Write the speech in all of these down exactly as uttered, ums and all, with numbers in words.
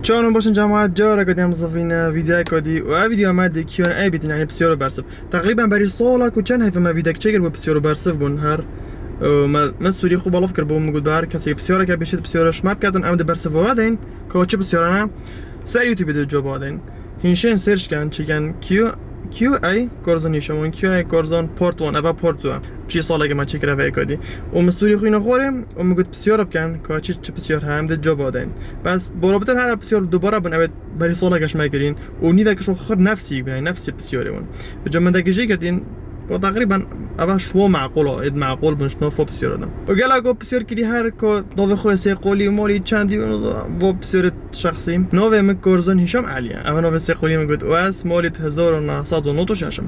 Çawan baş in cemaat, careke din em zivîne vîdyoyeke dî û ev vîdyoya me dê Q and A bîtin, yanî pisyar û bersiv. Teqrîben berî salek û çend heyfê me vîdyoyek çêkir bo pisyar û bersiv bûn her. Û me, me storî xwe belav kir bo, min got bi her kesê pisyareke bêjit, pisyara ji me biketin, em dê bersiva we deyn, ka çi pisyarane ser YouTubeê dê cewaba deyn. Hîn şên search ken, çêken Q, Q A Korzan Hîşam, Q A Korzan Part One, eva Part Two. Piştî saleke me çêkir eva êka dî. Û min storî xwîne xwarê û min got pisyar bikin, ka çi, çi pisyar heye, em dê cewaba deyn. Bes borabiter her pisyar dubare bûn, evet, berî saleke ji me kirîn. Û nîvek ji xwe xir nefsî bûn, yanî nefsî pisyarê bûn. Ji min dekî jê girtîn, bo teqrîben eva şiwa meqûl e, êd meqûl bûn, ji nav fo pisyara de. Û gelek o pisyar kirî her ko navê xwe sê qolî û malî çendî û bo pisyarê şexsî. Navê min Korzan Hîşam Elî ye. Ev navê sê qolî min got û ez malî hezar û neh sed û nod û şeş im.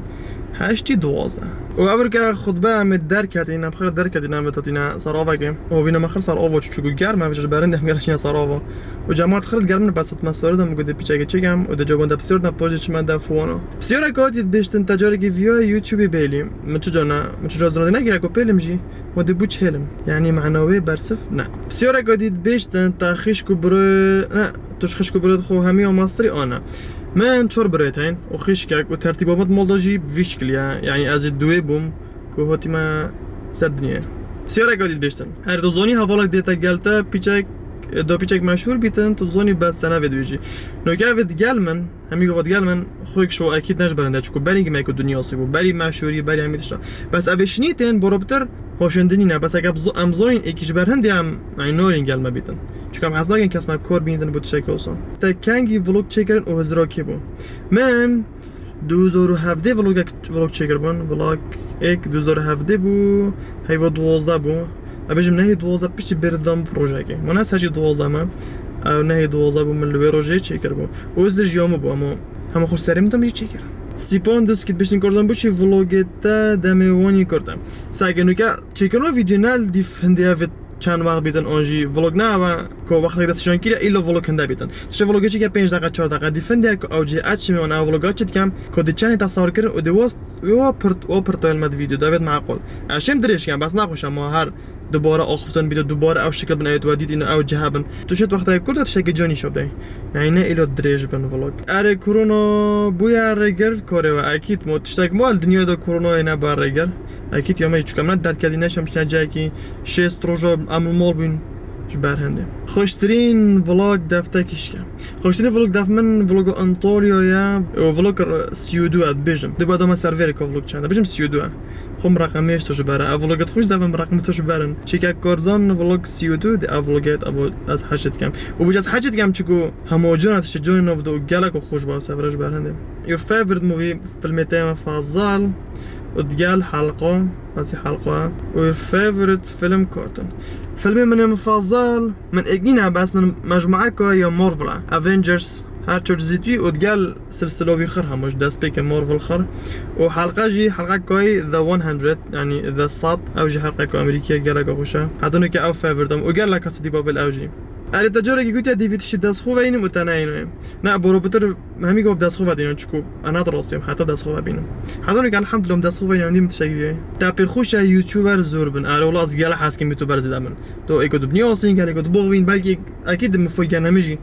Heştî duwazdeh. Û ev ke xutbe em ê derketîn, em xir derketîn, em ê tatîne ser avekê. Û vîna me xir ser ava çûçûk û germ, ev ji berindê em gere şîne ser ava. Û cemaat xir germ in, bes xutbe sor de min got dê piçekê çêkem û dê cewabên de pisyar de pojê çimen de fuwana. Pisyareke hatî dibêjtin te carekî viya YouTubeê bêlî. Min çi ca ne, min çi ca zirandî negire ku pêlim jî. Ma dê bû çêlim. Yanî mana wê bersiv ne. Pisyareke dî dibêjtin te xişk û birê, ne, tu ji xişk û birê xwe hemî ya masterî ane. Min çar birê teyn û xişkek û tertîba min mal da jî bi vî şikilî ye. Yanî ez jî duwê bûm ku hatîme ser dinyê. Pisyareke dî dibêjtin. Her tu zonî hevalek dê te gel te pîçek, do pîçek meşhûr bîtin, tu zonî bes te navê dibêjî. Noke ev ê digel min, hemî gava digel min, xwek şo ekîd ne ji berinde, çiku berî me ku dinya sî bû, berî meşhûrî, berî hemî tişta. Bes ev ê şinî tên borobtir hoşindinî ne, bes eke bi zo-, em zonîn êkî ji ber hindê em, yanî norîn gel me bîtin. Çiku em hez nakin kes me kor bînin bo tiştekî olsa. Te kengî vlog çêkirin û hizra kê bû? Min du hezar û hevdeh vlogek, vlog çêkiribûn. Vlog êk du hezar û hevdeh bû, heyva duwazdeh bû. Ez bêjim nehê duwazdeh piştî bêrî dan projeyekê. Min ez hejî duwazdeh me. Ew nehê duwazdeh bû, min li wê rojê çêkiribû. Û ez jî ya min bû, ama hema xwe serê min de min jî çêkir. Sîpan Duzkî dibêjtin Korzan, boçî vlogê te demê wan yî kurt e? Seke nuke çêkirina vîdeo ne li dîf hindê ev çend wext bîtin an jî vlog ne ew e ku wextek destnîşan kiriye, îlo vlog hinde bîtin. Tiştê vlogê çêke pênc deqe, çar deqe, dîfin diye ku ew cihê ez çimê wan ew vloga çi dikem, ku di çenê tesewir kirin û di wast wê wa pirt, wa pirtoyel me di vîdeo de bêt meqûl. Ez şêm dirêj kem, bes naxweş e ma her dubare axiftin bîte, dubare ew şikil bin, ew tu we dît, îno ew cihe bin. Tu şêt wexteke kurt de tiştekî canî şo bidey. Yanî ne îlo dirêj bin vlog. Erê korona bûye rêgir, karê we ekîd mo tiştek mo li dinya de koronayê ne ba rêgir. Ekîd ya me jî çûke min ne derketî, ne şemşîne cihekî, şêst roja em li mal bûn ji ber hindê. Xweştirîn vlog deftekî şike. Xweştirîn vlog def min vloga Antalya ye. Û vlog sî û du ez dibêjim. Dê ba dama serverê ka vlog çend e. Bêjim sî û du e. Xwe min reqemê ji to ji ber e. Ev vloget xwe ji devin min reqemê to ji ber in. Çêke Korzan vlog sî û du dê ev vloget ev ez hej dikem. Û bêje ez hej dikem çiku hema cana tiştê canê nav de û gelek xweş ba sevre ji ber hindê. Your favorite movie, filmê te ya mefazal û digel helqa, ez ê helqa. Û your favorite film cartoon. Filmê min ê mefazal, min êk nîne, bes min mecmueka ya Marvel e. Avengers, her çar cizî tûyî û digel silsila wî xir hema ji destpêkê Marvel xir. Û helqa jî, helqeka yî The one hundred, yanî The Sat, ew jî helqeka Amerîkî ye, geleka xweş e. Heta nuke ew favorite im û geleka City Babel ew jî. Erê te carekî gotiye dê vî tiştî bi dest xwe veynim û te neynoyê. Ne, boro bitir hemî gov bi dest xwe vedînin, çiku ez ne dirastiyim, heta bi dest xwe vebînim. Heta nuke elhamdulillah bi dest xwe veynim, dîm tiştekî bîye. Te pê xweş e YouTuber zor bin. Erê wela ez gelek hez kim YouTuber zêde bin. Do êko dibinî asîn, gelek êko dibixwîn, belkî ekîd min foy gene min jî.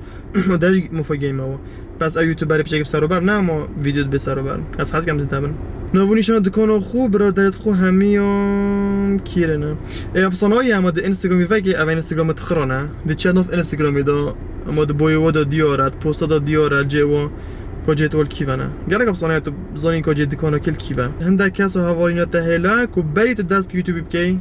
O de jî min foy geyme o. Bes ew YouTuberê piçekî bi serober ne, ama vîdeo dibe serober. Ez hez kem zêde bin. Nav û nîşana dikana xwe, biraderêt xwe hemiyan kîrê ne. Ê, efsana ye, ama di Instagramî vekê, ev Instagramê dixirane. Di çi nav Instagramê de, ama di boyê we de diyar e, di posta de diyar e, cê we, ko cê tu wel kîve ne. Gelek efsana ye, tu zanî ko cê dikana kil kîve. Hindek kes û hevalîna te hêla ku berî tu dest bi YouTubeî bikey.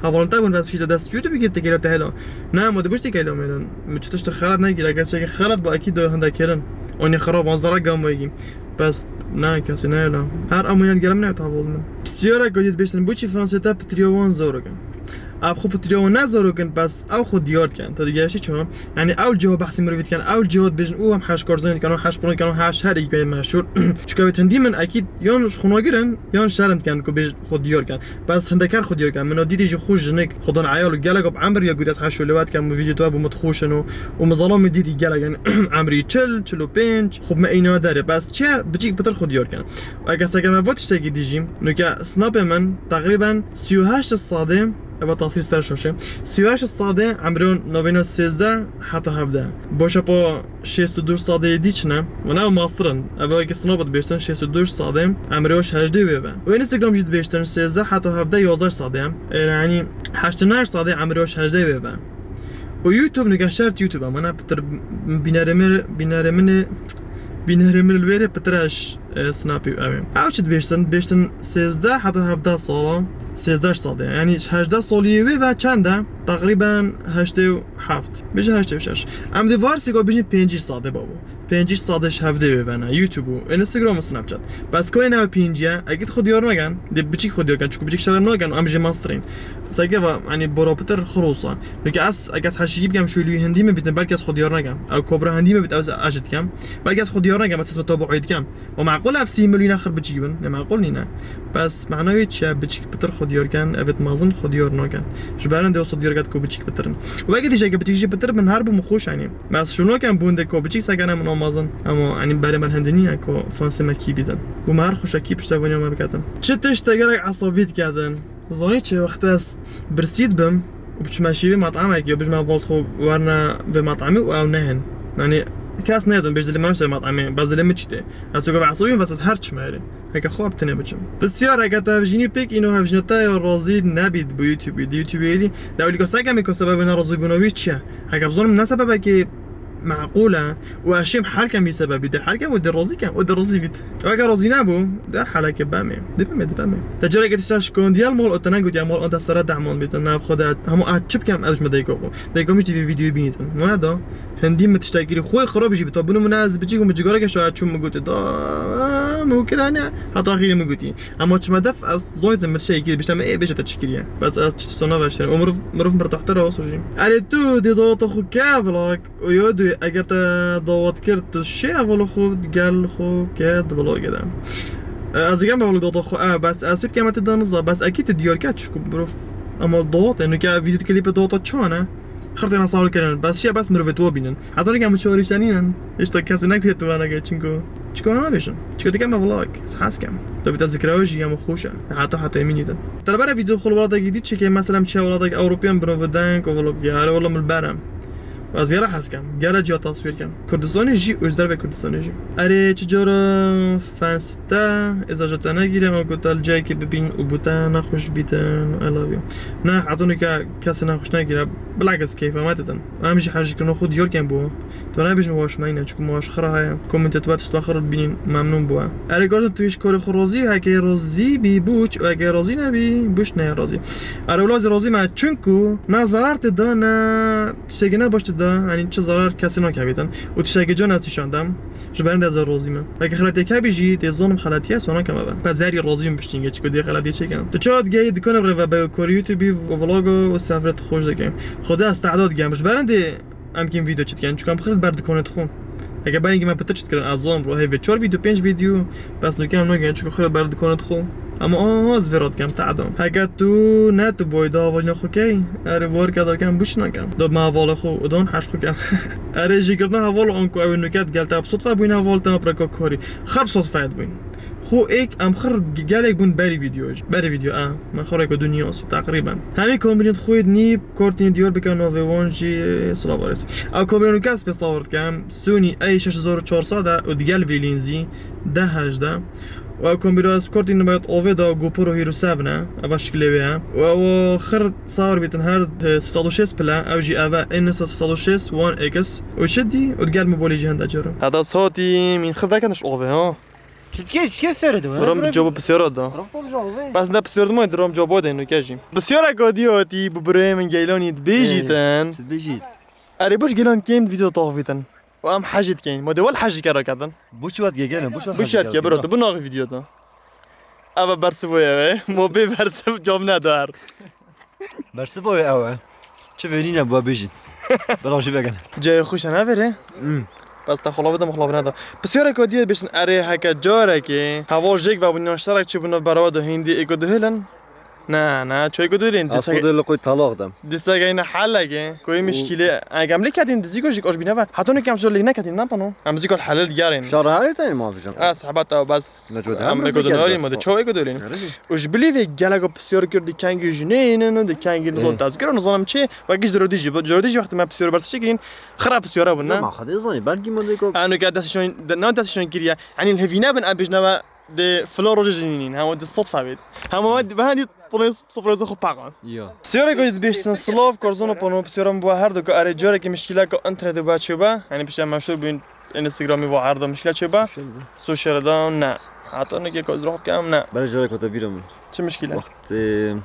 Hevalin te bûn, bes piştî te dest YouTube girtî kêla te hela. Ne, ma tu goştî kêla mêrin. Min çi tiştê xelat nekir, eger çekî xelat ba ekîd do hinde kirin. Onî xerab, an zara gam wegî. Bes ne, kesî ne hela. Her amûyet gelem ne heval min. Pisyara ku dît bêştin, boçî fansê te pitriya wan zor kin? Ev xwe pitriya wan ne zor kin, bes ew xwe diyar dikin. Te digeştî çawa? Yanî ew cihê behsî mirovî dikin, ew cihê dibêjin, û em heş Korzanî dikin, û heş Polonî dikin, û heş her êk bê meşhûr. Çuka wê tendî min ekîd yan ji xwe nagirin, yan şerm dikin ku bêj xwe diyar kin. Bes hindekar xwe diyar kin. Min o dîtî jî xwe jinik, xwe dan eyal û gelek bi emr ya gotiye ez heşo lewat kem û vîdyo te bû min dixweşin û, û min zalamê dîtî gelek, yanî emrî çil, çil û pênc, xwe me îna derê. Bes çi biçîk pitir xwe diyar kin. Û eger seke me vo tiştekî dî jî, nuke snapê min teqrîben sî û heşt sedê Eva tasîr ser şaşê. Sî û heşt sadê emrê wan navbeyna sêzdeh heta hevdeh. Boşa pa şêst û du sadê yê dî çi ne? Wana ew mastir in. Eva wekî sinob dibêjtin şêst û du sadê emrê wan hejdeh wê ve. Û Instagram jî dibêjtin sêzdeh heta hevdeh yazdeh sadê em. E, yanî heşt û neh sadê emrê wan hejdeh wê ve. Û YouTube nike şert YouTube em. Wana pitir bînerê min, bînerê min, bînerê min li wê rê pitir e ji, e, Snapî ew ê. Ew çi dibêjtin? Dibêjtin sêzdeh heta hevdeh sala, sêzdeh sadê. Yanî hejdeh salî yê wê ve çend e? Teqrîben heştê û heft. Bêje heştê û şeş. Em dê varsî ku bêjin pêncî sadê babo. Pêncî sadê ji hevdê wê ve ne. YouTube û Instagram û Snapchat. Bes konê ne pêncî ye. Ekîd xwe diyar nakin. Dê biçîk xwe diyar kin. Çunku biçîk şerm nakin. Em jê mastirîn. Seke va, yanî, bora pitir xirosa. Leke ez, eke ez heşî bikem şûlî hindî min bîtin, belkî ez xwe diyar nakim. Ew kobra hindî min bît, ez, ez jî dikem. Belkî ez xwe diyar nakim, ez hesba tabuî dikem. Û meqûl ev sî milyon axir biçîk bin. Ne meqûl nîne. Bes mena wê çi ye? Biçîk pitir xwe diyar kin, evêt mezin xwe diyar nakin. Ji ber hindê wisa diyar ket ku biçîk pitir in. Û belkî tiştekî biçîk jî pitir bin, her bû min xweş, yanî. Bes şûno kem bûn dê ku biçîk sekene min amazin. Ama, yanî, berê me hindî nîne ku fansê me kî bîtin. Bû me her xweşekî piştevaniya me biketin. Çi tişt te gelek esabî diketin? Zanî çi, wextê ez birsî dibim û biçime şîvê metamekê û bijime val xwe werine vê metamê û ew nehên. Yanî kes nedin bêj dilê me ser metamê, bes dilê min çi tê. Ez ê behsê wî bes ez her çime erê. Heke xwe bi tinê biçim. Pisyar, heke te hevjînî pêk îno hevjîna te ya razî nebît bi YouTubeî, di YouTubeî êlî, de ewlî ka seke me ka sebebê nerazîbûna wî çi ye? Heke bizanim ne sebebekê meqûl e û ez şêm hel kem wî sebebî, dê hel kem û dê razî kem û dê razî bît. Weke razî nebû, derhal eke bemê. Dê bemê, dê bemê. Te careke tişta şikandiye li mal û te negotiye mal û te sere dehman bîtin. Ne bi xwe de hemû ez çi bikem ez ji me dayika xwe. Dayika min jî vê vîdeoyê bînîtin. Wana da, hindî min tiştekî xwe xirab jî bît. Bûne min ez biçîk û min cigareke şaya çûm min gotî. Da, min kir hene, heta axirî min gotî. Ema çime def ez zoydim min tiştekî bişte min ê bêje te çi kiriye. Bes ez çi tişta naveşterim. Û mirov, mirov mirtahtir e, wisa jî. Erê tu dê dawata xwe ke vlog. Û yo dû, eger te dawet kir, tu şê hevala xwe, gel xwe ke di vlogê de. E, ez digem be vlog daweta xwe, e, bes ez şê bikeme te daniza, bes ekî te diyar ke çiku mirov, ema dawet e, nuke video klîpê daweta çan e? Xirtêne sawir kirin, bes şiye bes mirovê tu bînin. Heta nuke em çawa rîşenînin. Îşte kesê nekuyê tu vana ke çinku. Çiku vana bêjin. Çiku dikeme vlog, ez hez kem. Tu bî te zikrewe jî ema xweş e. Heta heta emînî din. Te li bere video xwe li welatekî dî çêke, mesela çiye welatek Ewropiyan bino ve deng û vlog ya. Erê wela min berem. Ez gera hez kem. Gera ciya tasvîr kem. Kurdistanê jî û ji derve Kurdistanê jî. Erê çi cara fans te, êza ji te negîre, me got te li cayekê bibîn û bi te nexweş bîtin. I love you. Ne, heta nuke kesê nexweş negîre. Bilakis keyfa me didin. Em jî hejîkirina xwe diyar kem bû. Tu nebêjin waş me yine, çiku me waş xira heye. Komînte tu tişta xira dibînin, memnûn bû. Erê Gordon, tu ji karê xwe razî, heke razî bî bûç, û heke razî nebî, bûç neye razî. Erê wela zî razî me, çunku ne zarar te da, ne tiştekî ne baş te da, yanî çi zarar kesê nakevîtin. Û tiştekî can ez nîşan dem. Ji ber hindê ez razî me. Belkî xeletiyek hebî jî, dê zonim xeletiye, sona keme be. Bes herî razî me piştî, çiku dê xeletiyê çêkim. Tu çawa digehî dikane bi rê ve be, karî YouTubeî, vlogo û sefrê tu xweş dike. Xwedê ez tehda digem. Ji ber hindê em kêm vîdeo çi dikin, çunka em xirî ber dikonê dixwin. Heke berî me pitir çi dikirin, ez zan bro, hê vê çar vîdeo, pênc vîdeo, bes nuke em nagirin, çunka xirî ber dikonê dixwin. Ama aha, ez vê re dikim, te edam. Heke tu ne tu boy da hevalina xwe key, erê warke dakem bûş nakem. Do me hevala xwe û don heş xwe kem. Erê jî girtina heval anku ew nuke digel te bi sotfe bûyne heval te me pireka karî. Xir bi sotfe dibûyn. Xwe êk em xir gelek bûn berî vîdeo jî. Berî vîdeo, e. Me xirêko du nî asî, teqrîben. Hemî komîdiyên xwe nî Kortîn diyar bike navê wan jî silav arês. Ew komîdiyan kes pê sawir dikem. Sony A şeş hezar û çar sed e û digel vê lînzî D hejdeh. Û ew komîdiya ez kortîn nivayet ovê da GoPro Hero seven e. Eva şikilê wê ye. Û ew xir sawir bîtin her, e, sê sed û şêst pile. Ew jî eve N S sê sed û şêst One X. Û çi dî? Û digel mobilê jî hende caro. Heta sotî min xir derketiş ovê ha. Çitke, çitke seyredin, he? Ram cevabı pisyara da. Ram tabii cevabı. Bas ne pisyara da, ram cevabı da nuke jî. Pisyara godiyo ti bu buraya min geylanî dibêjîtin. Çi dibêjît? Erê boş geylan kêm video taxvîtin. Û em hecî dikeyn. Ma de wal hecî kera kedin. Bu çi wet geylan, bu çi wet hecî kera. Bu çi wet ke bro, tu bu naxî video da. Ava bersivoye ve. Mo bê bersiv cevab ne dar. Bersiva wê ew e. Çi vênîne ba bêjin. Belav jî vegin. Cayê xweş e, ne vêrê? Hmm. Bes te xwe lavê de, min xwe lavê neda. Pisyareke dî ye bêjin, erê heke carekê heval jêk vebûn yan şterek çêbûn nav berawa de hêndî êko dihêlin. Na, na, çoy ku dûrîn. Asıl dili koy talak dem. Disa gayna halage. Koy mişkile. Ay, em lê kedin dizî ko jî koş bîne ve. Hatta ne kem zor lê ne kedin, na pano. Em zî kol halil diyarin. Şar her tane mi avicam? Ha, sahabat ew bas. Ne jode. Em ne ko dûrîn, ma de çoy ko dûrîn. Û ji bilî vê gelek pisyar kir di kengî jinê ne, ne di kengî nizan tezkir, nizanim çi. Ve giş diro dijî, diro dijî wextê me pisyar bersiv çekirin. Xira pisyara bûn, ne? Ma xwedê zanî, belkî ma de ko. Anu ke destişon, na destişon kiriye. Yanî hevîne bin, em bêjne ve di filan rojê jinî nîn. Hema di sodfa bêt. Hema we bi hendî pano sofrayê xwe paqan. Ya. Pisyara ku dibêjtin silav, korzon û pano pisyara min bû her du ku erê carekê mişkîla ku înternetê bû çêba. Yanî pişta meşhur bûn Instagramî ve her du mişkîla çêba. Sosyal da ne. Hatta ne ke ku zrof kam ne. Bere carek te bîra min. Çi mişkîle? Wext, e,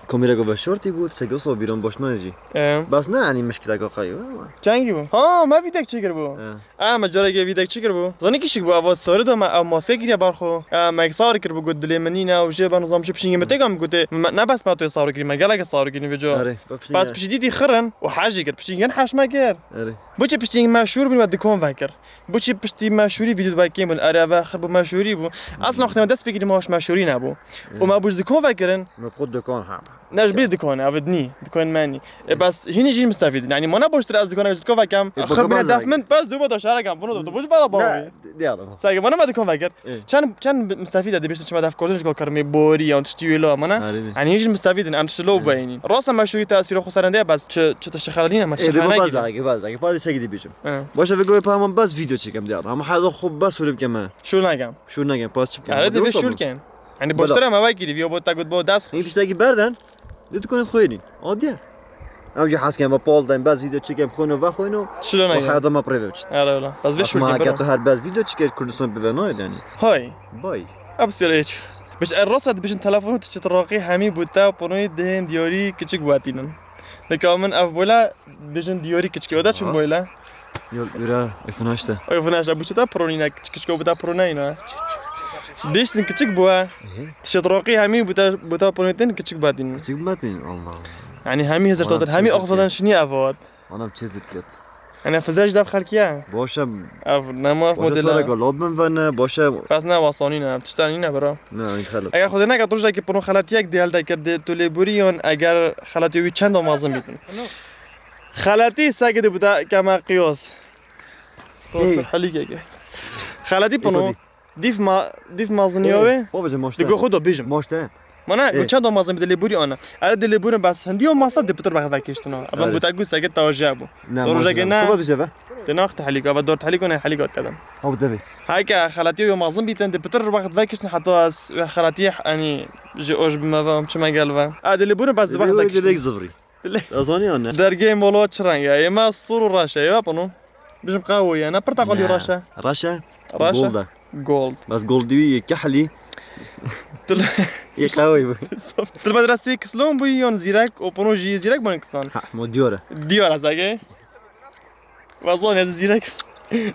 kamerayê ku veşartî bû, seke wisa bîran baş nayê jî. E. Bas ne, yanî mişkîleka xwe ye, ama. Çengî bû? Ha, me vîdek çêkir bû. E. E, me carekê vîdek çêkir bû. Zanî kişik bû, eva sarî da me, ev maske kiriye bar xwe. E, me sawir kir bû, got dilê min nîne, û jê ben nizam çi pişingê me têka min gotê, me, ne bes me tu sawir kirî, me gelek sawir kirî vêca. Erê, bas pişingê. Bas pişî dîtî xirin û hejî kir, pişingên heş me kir. Erê. Boçî pişingê meşhûr bûn ve dikon vekir. Boçî piştî meşhûrî vîdyo dibekên bûn, erê ve xir bû meşhûrî bû. Aslında wextê me dest pê kirî me hoş meşhûrî nebû. Û me bû ji dikon vekirin. Me xwe dikon ha. Ne ji bîr dikon, ev nî, dikon me nî. E, bes hînî jî mistefîdin. Yanî ma ne boştir ez dikon, ez dikon vekem. E, xir bine def min, bes dû bo da şerekem. Bunu da, bu ji bala bawî. Diyalim. Sage, ma ne me dikon vekir. E. Çend, çend mistefîd e, dibêjtin çima def korzon ji ko kirmê borî, yan tiştî wê lo, ma ne? Erê. Yanî hîn jî mistefîdin, em tiştî lo beyînîn. Rasta meşhûrî tesîra xwe serinde, bes çi, çi tiştî xeladîne, me şi xeladîne. Ê, bu bazage, bazage. Bazî segi dibêjim. E. Baş e, vê goyê pa min bes vîdeo çekem diyalim. Ama heyda xwe bes hûrê bikeme. Şûr nekem. Şûr nekem, pas çi bikim? Erê, divê şûr ken. Yanî boştir em ewa kirî, viyo bo te got bo dest. Hîn tiştekî berden. Lê dikonê xwênî. Adiye. Em jî hes kem, pal den, bes vîdeo çekem, xwêno ve xwêno. Şilo nekem. Heyda me preve çit. Erê wala. Bes vê şûr ken. Bas ma tu her bes vîdeo çiker Kurdistan bive nayê yanî. Hay. Bay. Ep sirê çi. Biş er rasa dibişin telefonu tu çit raqî hemî bu te ponoyê dihên diyarî kiçik wetînin. Nika min ev bola Bijin diyarî kiçikê, o da çim boyle? Yok, bira, iPhone heşt e. iPhone heşt e, bu çita Pro nîne, kiçikê, bu da Pro neyne. Bêştin kiçik bû e. Ehe. Tişet roqî hemî bu da, bu da Pro neytin kiçik badin. Kiçik badin, Allah Allah. Yani hemî hezir totin, hemî axfadan şiniye avat. Anam çezir ket. Ene fizra ji dev xelkî ye. Baş e. Ev nema model e. Baş e, sara galob min ve ne, baş e. Bes ne, wasanî ne, tiştanî ne bira. Ne, eyn xelet. Eger xwedê neke tu rojekî pino xeletiyek dê helde kir, dê tu lêborî yon, eger xeletiyê wî çend mezin bîtin. Xeletî seke de bûte keme qiyos. Ê. Helîkeke. Xeletî pino. Dîf ma-, dîf maziniya wê. Babacım, maşte. Digo xwe do bijim. Maşte. Mana, ê, gu çend mezin bi dilê bûrî ana. Ere dilê bûrin bes hindiyo masa di pitir bexda kiştino. Ebe gu te gu sege tawaje bû. Ne, to rojege ne. Kuba bije ve. Te nax tehlika ve dor tehlika ne tehlika kadem. Haw deve. Hayke xelatiyo yo mazin biten di pitir wext vekiştin heta ez xelatiye, hani, ji oj bime ve, çime gel ve. A dilê bûrin bes di wext vekiştin. Dilek zivri. Dilek. Azani ya ne? Dergê molo çi reng e? Ê me stor û reş e, ya pano. Bijim qehwe ye, ne porteqalî reş e? Reş e? Reş e? Gold e. Gold. Bes gold dî yê kehlî. Yê qehweyî bû. Tu li medreseyê kislon bûyî yan zîrek û pano jî zîrek bûn kisan? Ha, mo diyar e. Diyar e zege. Wezan ez zîrek.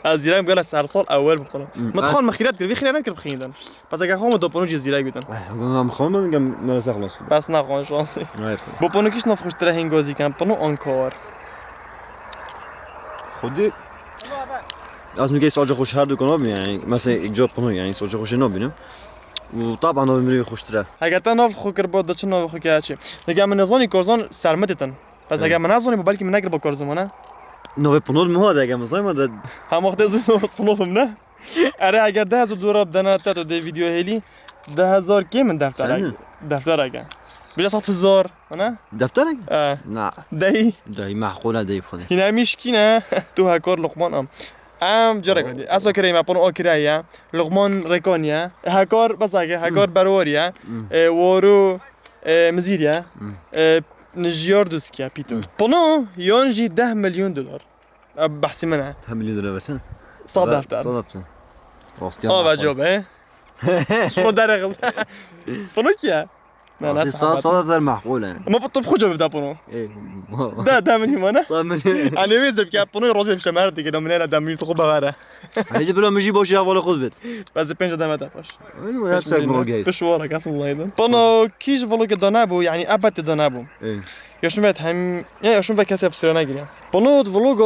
Ez zîrek gele ser sal ewel bixwim. Hmm. Min dixwar min xîret kir, vî xîret nekir bixîndin. Pes eke xwe min do pano jî zîrek bîtin. Eh, gona min xwe min gem medrese xilas kir. Bes naxwe şansî. Hayır. Bu pano kîş nav xuştire hîn gozî ken, pano ankor. Xwedî. Ez nûkê saca xweş her du kanal bî, yani. Mesela, ilk cevap bunu, yani, saca xweş nabînim. Û taban navê mirî xweştir e. Heger te nav xwe kir bo, de çi navê xwe kir çi? Neke min nezanî korzan sermidîtin. Bes heger min nezanî bo, belkî min nekir bo korzan, ne? Navê pino min hade, heger min zanî ma de. Hem wextê zû navê pino min ne? Ere heger deh hezar dolar dene te tu dê video hêlî, deh hezar kê min defterek. Çend? Defterek e. Bîle sed hezar, ne? Defterek? E. Na. Dey. Dey, maqûl e, dey xwedê. Hîna mişkîn e. Tu hekar Luqman am. Em carek hadi. Esa kireyê me pano a kireye. Luqman Rekaniye. Hekar, bes ake, hekar Berwariye. Hmm. E, Waru, e, Mizîriye. Hmm. E, Nijiyar Duskiye, Pîto. Hmm. Pano yan jî deh milyon dolar. Ev behsî min e. Hemilî dine versene. Sağ defter. Sağ defter. Rastî. Ava cobe. Şunu derek. Bunu ki ya? Ne, nasıl sa-, sağ defter mahkul yani. Ama bu top koca bir da bunu. Ey. Da, da mı limana? Sağ mı? Hani biz de ki bunu rozet işte mer dike, ne ne da mı tu bavara. Hani de bro müji boş ya, valla kul bit. Bazı pence da mı da boş. Öyle mi? Yapsak mı o gay? Pişwara kasın zaydın. Bunu kiş vlog da ne bu? Yani abat da ne bu? Ey. Ya şûn ve hem, ya, ya şûn ve kesê pisyara negiriya. Pano di vloga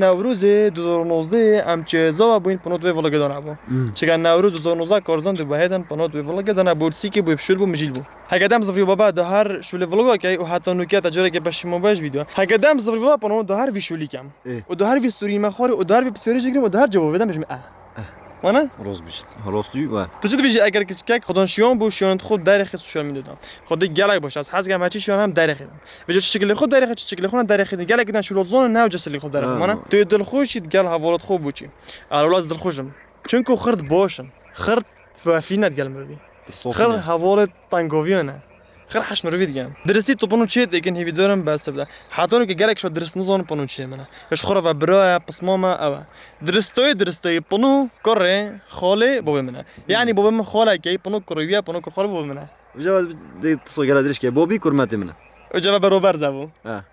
Newrozê du hezar û nozdeh em çi zava bûyn, pano di vê vlogê de nebû. Hmm. Çika Newroz du hezar û nozdeh Karzan dû behêdin, pano di vê vlogê de nebû. Sîkê bû, pişûl bû, mijîl bû. Heke dem zifrî baba di her şûlê vloga key û heta nûke te careke peşîmo bej vîdeo. Heke dem zifrî baba pano di her vî şûlî kem. Ê. Û di her vî storî me xwarê û di her vî pisyarê jê girim û di her cevabê de bijim eh. Wana? Rost bişt. Rost dû var. Tu çi dibêjî eger kiçikek xwedan şiyan bû, şiyan xwe derê xist sosyal medyada. Xwedê gelek baş. Ez hez dikem heçî şiyan hem derê xidin. Vêca çi şekilê xwe derê xidin, çi şekilê xwe derê xidin. Gelek din şûlot zonin ne uca şekilê xwe derê xidin. Ha. Wana? Tu yê dilxweş î gel hevalat xwe bû çi. Alwala ez dilxweş im. Çunku xirt baş in. Xirt vefî ne digel mirovî. Xir hevalê tengoviyan e. Xir heş mirovî digel. Diristî tu pano çê dikin hêvîdarim bes bide. Heta nûke gelek şo dirist nizanin pano çê min e. Ya ji xwe re ve bira ye, pisma me ew e. Diristoyê diristoyê pano kurê xalê bavê min e. Yanî bavê min xalekê pano kurê wî ye, pano kur xalê bavê min e. Uca ez dê tu so gela dirişke. Bobî kurmetê min e. Uca ve berober zebû. Ha.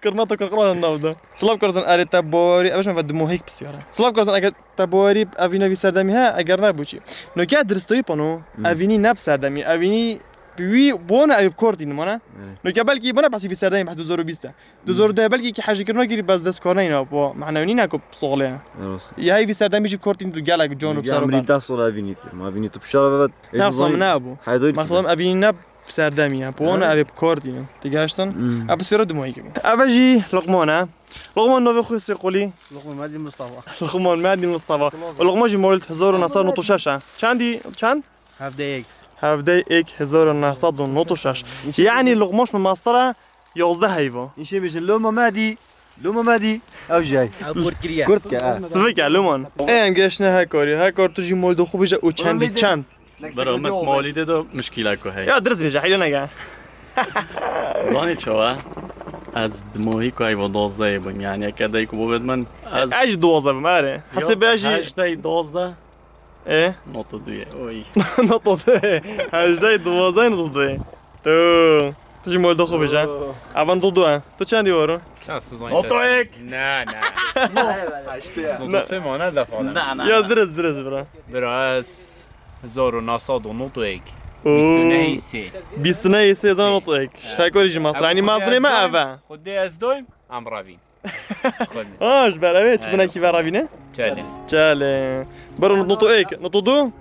Kurmata kurkura nav da. Silav Karzan, erê te bawerî, ev şan ve dumohîk pisyar e. Silav Karzan, eger te bawerî evîna vî serdemî he, eger ne bû çi. Noke diristoyî pano, Hmm. evînî ne bi serdemî, evînî wî bona ev bi kor tînin mana. Evet. Noke belkî bona behsî vî serdemî behs du hezar û bîst e. Du hezar û deh belkî ki hejîkirina girî bes dest kor neyna, bo manewî ne ku soxlê ye. Evet. Ya vî serdemî jî bi kor tînin tu gelek can û Ya ser û min ber. Deh sala evînî kir. Ma evînî tu pişara ve. Ne, xasam ne bû. Heydoyî Mexsum evînî ne serdemî ye. Pona Ha? Ev ê bi kor tînin. Ti geştin? Hmm. Ev pisyara dumoyî kibû. Ev jî Luqman e. Luqman navê xwe sê qolî. Luqman Medî Mustafa. Luqman Medî Mustafa. Luqman jî mawlid hezar û neh sed û nod û şeş e. Çendî? Çend? Hevdeyek. Hevdeyek hezar û neh sed û nod û şeş. Yanî Luqman ji min mastera yazdeh heyva. Îşê bêjin Loma Medî. Loma Medî. Ew jî hey. Ew kurt kiriye. Kurt ke, ha. Sivik e, Luqman. Ê em geştine Hekarî. Hekar tu jî mawlid xwe bêje û çendî çend? Bira, min molîdê de mişkîlek ku heye. Ya dirist bêje, heylo nege. Zanî çawa? Ez di mohî ku heyva dozdehê bûm. Yani eke dayik û bobêt min, ez Ez jî dozdeh bûm, erê. Ya, Hesê be jî hejdeh dozdeh. E? Nota duyê. Oy. Nota duyê. Hejdeh dozdeh nota duyê. Tu. Tu jî molda xwe bêje. Oo. Evan nota du e. Tu çendî waro? Nota ek. Na, na. Nota sê mane defa. Na, na. Ya dirist, dirist bira. Bira ez. Hezar û neh sed û nod û yek. Oo. Bîst û nehê sê. Bîst û nehê sê hezar û nod û yek. Şekorî jî masra. Yanî masrê me ev e. Xwedê ez doyim, em revîn. Xwedê. Ha, ji ber ev ê çi binekî ve revîne? Çelê. Çelê. Bero nota ek, nota du?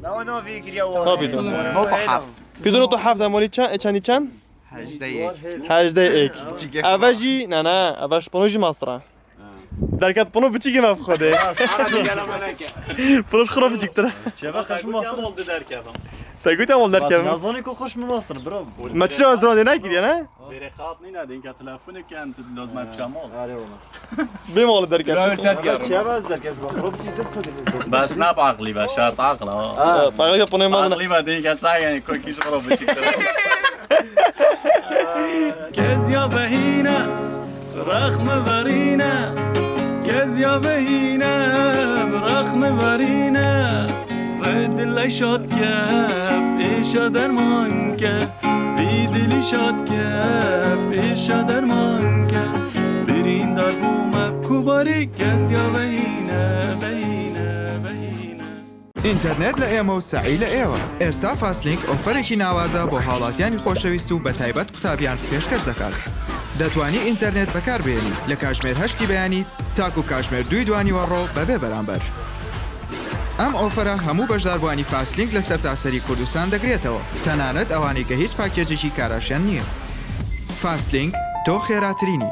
Lawa navê giriya wa. Tabii, tabii. Nota heft. Pîdo nota heft, em olî çend, e, çendî çend? Hejdeh ek. Hejdeh ek. Ev jî, ne, ne, ev ji pano jî masra. Derket pano biçîk me xwedê. Pano ji xwe re biçîktir e. Çeva xeşm mastir. Oldu derkevim. Te gotiye oldu derkevim. Nazanî ku xeşm mastir, bro. Me çi cevaz dran de nekiriye ne? Vêrê xat nîne, dinka telefonê ken, tu lazim e çemol. Bê mal derkevim. Çeva ez derkevim, xwe biçîktir tu dibî. Bes ne aqlî be, şart aqla. Ha. Pagaka pano mal. Aqlî be, dinka sa yani, kokî ji xwe biçîktir. Kezya behîne, rexmi verîne, kezya behîne, rexmi verîne. Vê dilê şad ke, êşa derman ke. Vî dilî şad ke, êşa derman ke. Birîndar bûme kubarî, kezya behîne, behîne, behîne. ئینتەرنێت لە ئێمە و سەعی لە ئێوە. ئێستا فاستلینک ئۆفەرێکی ناوازە بۆ هاوڵاتیانی خۆشەویست و بە تایبەت قوتابیان پێشکەش دەکات. دەتوانی ئینتەرنێت بەکاربهێنی لە کاژمێر هەشتی بەیانی تاکو کاژمێر دووی دوانیوەڕۆ بەبێ بەرامبەر. ئەم ئۆفەرە هەموو بەشداربووانی فاستلینک لە سەرتاسەری کوردستان دەگرێتەوە، تەنانەت ئەوانەی کە هیچ پاکێجێکی کاراشیان نییە. فاستلینک، تۆ خێراترینی.